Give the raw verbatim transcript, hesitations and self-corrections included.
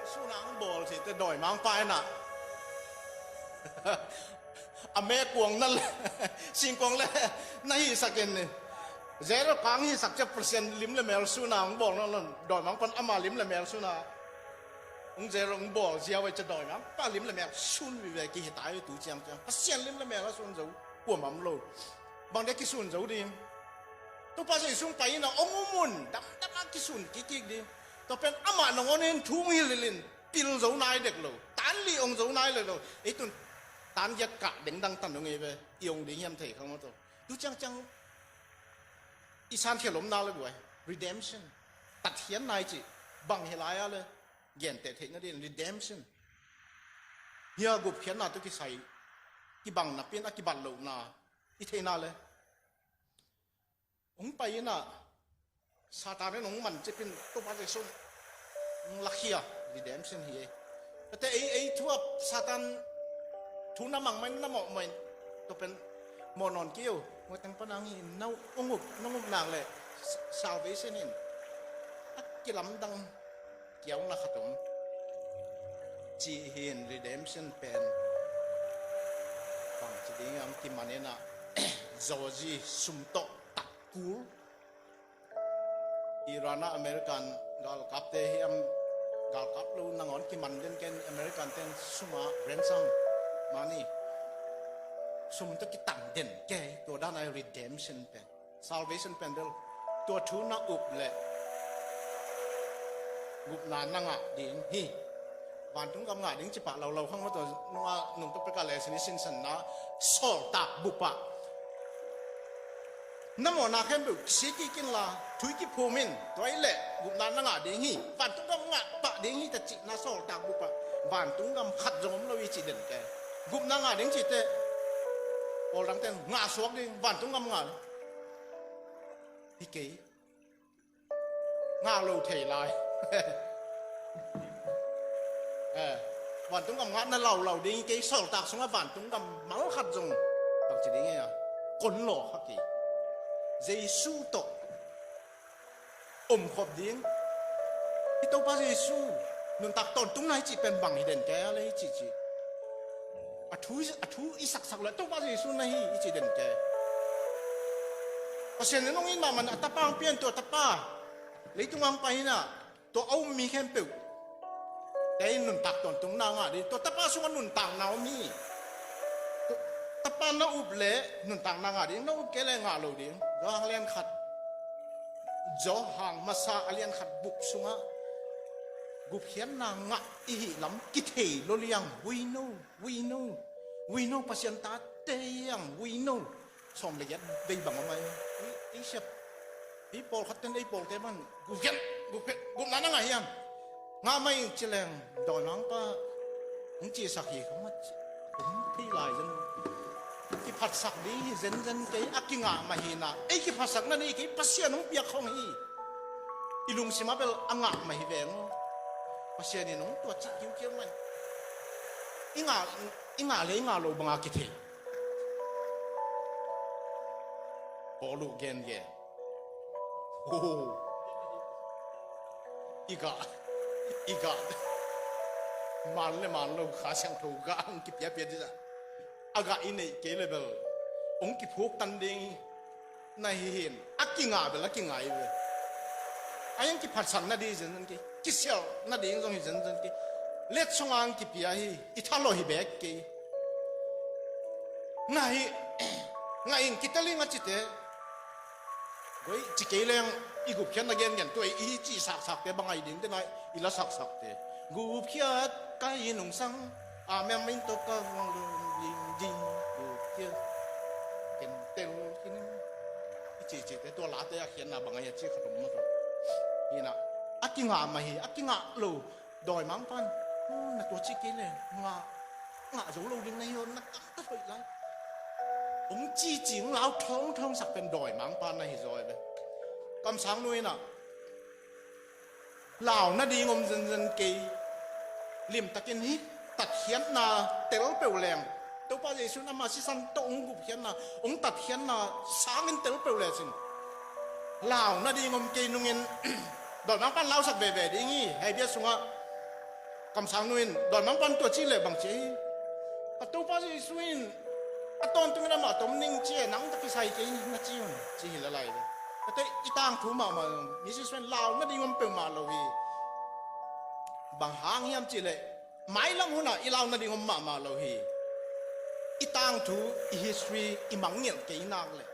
Suna ang bawl si te dawimangpa in ah a mekuang na le singkuang le na hisak in ni. Zero kang hisak cia Pasian lim le mel suna ang bawl na lon dawimangpan ama lim le mel suna. Ung zero ung bawl ziau ai cia dawimangpa lim le mel sun vive kihi tai tu ciang ciang Pasian lim le mel a sun zo. Kuamam lo. Bang dia kisun zo ding. Topa Jesu pai in ah ong umun damdam a kisun kikik ding. Tua pen amah nangawn in thu hilhilh in pil zo nai dek lo, tan li ong zo nai dek lo. Ei tun tan giat kah dengdang tan dong ei ve. I ong ding hiam thei khang maw tawh tu ciangciang i san khia lomna le buai. Redemption. Tatkhiatna i cih bang hi lai a le genteh theihna din redemption. Hia gupkhiatna tawh kisai kibang napin a kibat lohna i theihna le Hong pai in ah Satan in hong man cipin Topa Jesu in hong lakhia redemption hi ei. Tate ei ei thu a Satan thu na mang mai na mawh mai. Tua pen mawh nawn kei uh. Ngoi teng pan ang hi na hong up na hong up nak leh salvation in a kilamdang kiauna khat om. Cih hin redemption pen bang ci ding ang kiman in ah Georgie sum tawh tak kul. Iran ah American galkapte hi am galkap lo nangawn kiman den ken American ten suma ransom money sum tawh kitang den kei tua dan ai redemption pen. Salvation pen bel tua thu na up leh gupna na ngah ding hi. Vantung gam ngah ding cipah laulau khang maw tua nunga nungtawh peka leh sini sinsanna sawltak bupah na mawhna khempeuh kisi kikin la thui kiphum in tua i leh gupna na ngah ding hi. Vantung gam ngah pah ding hi ta cihna sawltak bupah vantung gam khat zong om lo i cih den ke. Gupna ngah ding cihte awldangten ngah suak ding vantung gam ngah hi kei. Ngah lo thei lai. Eh, vantung gam ngah na laulau ding kei sawltak sungah vantung gam mal khat zong bangci ding ei a kon law kha kei. Jesu tawh omkhop ding. Hi Topa Jesu nuntak tawntungna hi cih pen bang hi den kei a le hi cih cih a thu i saksak lo Topa Jesu na hi i ci den ke. Pasian in hong in mahmah a tapa hong pian tua tapa leitung hong pai in ah tua a um mi khempeuh te in nuntak tawntungna ngah ding tua tapa sungah nuntakna om hi. Tapa na up leh nuntakna ngah ding na up kei leh ngah lo ding. Johan lian khat Johan masa a lian khat buk sungah gupkhiatna ngah i hih lam kithei lo liang. We know, we know, we know Pasian tate hiang we know. Sawm le giat vei bang a mai i siap hi pawlkhat ten ei pawlte man gupkhiat gupkhiat gupna na ngah hiam? Ngah mai ci leng dawimangpa hong cisak hi kha mat ci. Hong thei lai zen kiphatsak ding hi zenzen kei a kingah mah hi na ei kiphatsak na nei kei Pasian hong piak khong hi. I lungsim a bel a ngah mah hi veng aw. Pasian in hong tuat cih kiukiu mai. I ngah i ngah le i ngah lo banga kithei. Paul uh gen gen. Oh. I gah i gah man le man lo Kha Siangtho gah ang kipiapia dizah a gah i neih kei le bel hong kiphuk tan ding hi. Na hi hin a kingah bel a kingah i ve. A hiang kiphatsak nading hi zenzen kei. Kisialh nading zong hi zenzen kei. Letsong ang kipia hi. I thalawh hi bek kei. Ngah hi ngah in kiteling a cite. Goi ci kei leng i gupkhiat na gengen tuai i ci saksakte bang ai ding tena i la saksakte gupkhiat kai nungsang. Amen min to ka vang lung ling ding gupkhiat ken tel kinin i ci cite tua late a khiatna bang ai a ci khatom na to. Hina a kingah mah hi a kingah lo. Dawimangpan na tua ci kei le ngah ngah zo lo ding na hi aw na kam ta hoih lai. Hong cici hong lau thawngthawngsak pen dawimangpan na hi zaw ve. Kamsang nu inah lau nading om zenzen kei. Limtakin hi tatkhiatna tel peuh leng Topa Jesu in ama sisan tawh hong gupkhiatna hong tatkhiatna sangin tel peuh le sin lau nading om kei nungin dawimangpan lausak veve ding hi. Hei bia sungah Kamsang nu in Dawn Mang pan tua ci leh bang ci hi. Ka Topa Jesu in a tawntungin amah tom ning ci e, nang tawh kisai kei na ci un ci hi lel lai ve. Tate i tangthu mahmah, Mrs. Swen lau nading om peuhmah lo hi. Bang hang hiam cih leh mailam hunah i lau nading om mahmah lo hi. I tangthu, i history i mangngilh kei nak leh